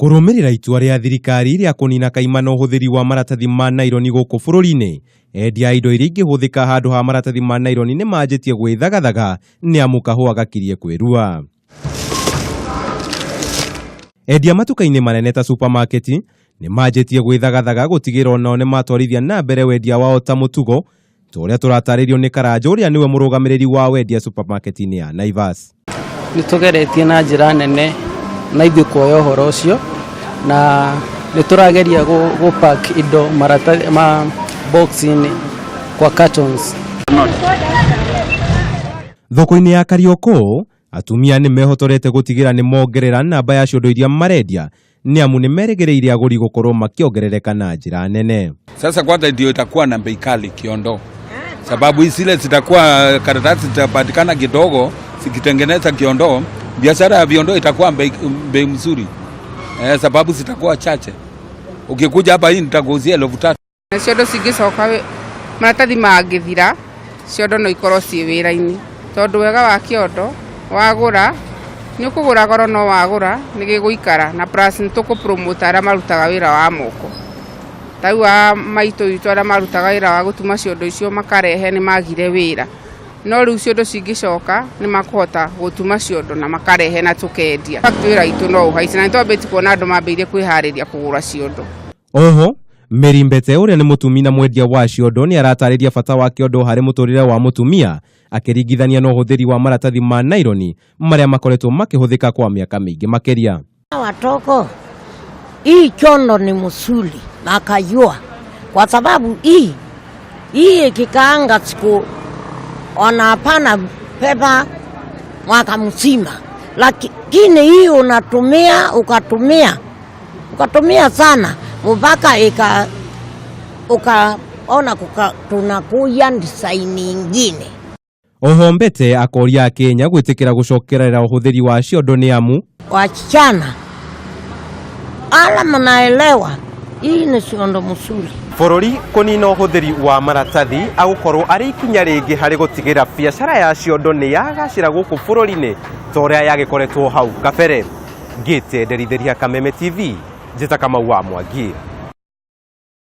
Kũrũmĩrĩra itua rĩa thirikari rĩa kũnina kaimana ũhũthĩri wa maratathi ma naironi gũkũ bũrũri-inĩ, endia a indo iria ingĩhũthĩka handũ ha maratathi ma naironi nĩ manjĩtie gwĩthagathaga nĩ amu kahũa gakirie kwĩrua. Endia matuka-inĩ manene ta supermarket nĩ manjĩtie gwĩthagathaga gũtigĩra onao nĩ matwarithia na mbere wendia wao ta mũtugo, ta ũrĩa tũratarĩrio nĩ Karanja ũrĩa nĩwe mũrũgamĩrĩri wa wendia supermarket-inĩ ya Naivas. Nĩ tũgeretie na njĩra nene na ithuĩ kuoya ũhoro ũcio na nĩ tũrageria gũ pack indo maratathi ma box-inĩ kwa cartons. Thoko-inĩ ya Kariokor, atumia nĩ mehotorete gũtigĩra nĩ mongerera namba ya ciondo iria marendia nĩ amu nĩ merĩgĩrĩire agũri gũkorwo makĩongerereka na njĩra nene. Sasa kwanza ndio itakuwa na bei kali kiondo, sababu zile zitakuwa karatasi zitapatikana kidogo, zikitengeneza kiondo, biashara ya viondo itakuwa bei mzuri sababu zitakuwa chache. Ukikuja hapa hii nitakuuzia 3,000. Ciondo cingĩcoka maratathi mangĩthira, ciondo no ikorwo ciĩ wĩra-inĩ, tondũ wega wa kĩondo wagũra nĩ ũkũgũra goro no wagũra nĩ gĩgũikara, na plus nĩ tũkũ promote arĩa marutaga wĩra wa moko. Ta rĩu a maitũ witũ arĩa marutaga wĩra wa gũtuma ciondo icio makarehe nĩ magire wĩra, no rĩu ciondo cingĩcoka nĩ makũhota gũtuma ciondo na makarehe na tũkendia. Wĩra witũ no ũhaice na nĩ twambĩtie kuona andũ mambĩrĩirie kwĩharĩria kũgũra ciondo. Oho, Mary Mbete ũrĩa nĩ mũtumi na mwendia wa ciondo nĩ aratarĩria bata wa kĩondo harĩ mũtũrĩre wa mũtumia akĩringithania na ũhũthĩri wa maratathi ma naironi marĩa makoretwo makĩhũthĩka kwa mĩaka mĩingĩ makĩria. Watoko, hii chondo ni msuli makayua, kwa sababu hii ikikaanga siku wanapana pepa mwaka mzima, lakini hii unatumia ukatumia ukatumia sana mpaka ika ukaona tunakuya design nyingine. Oho Mbete akoria Akenya gwĩtĩkĩra gũcokerera ũhũthĩri wa ciondo nĩ amu wasichana ala mnaelewa hii ni ciondo mzuri. Bũrũri kũnina ũhũthĩri wa maratathi agũkorwo arĩ ikinya rĩngĩ harĩ gũtigĩra biacara ya ciondo nĩ yagacĩra gũkũ bũrũri-inĩ ta ũrĩa yagĩkoretwo hau kabere. Ngĩte nderithĩria Kameme TV, njĩta Kamau wa Mwangi.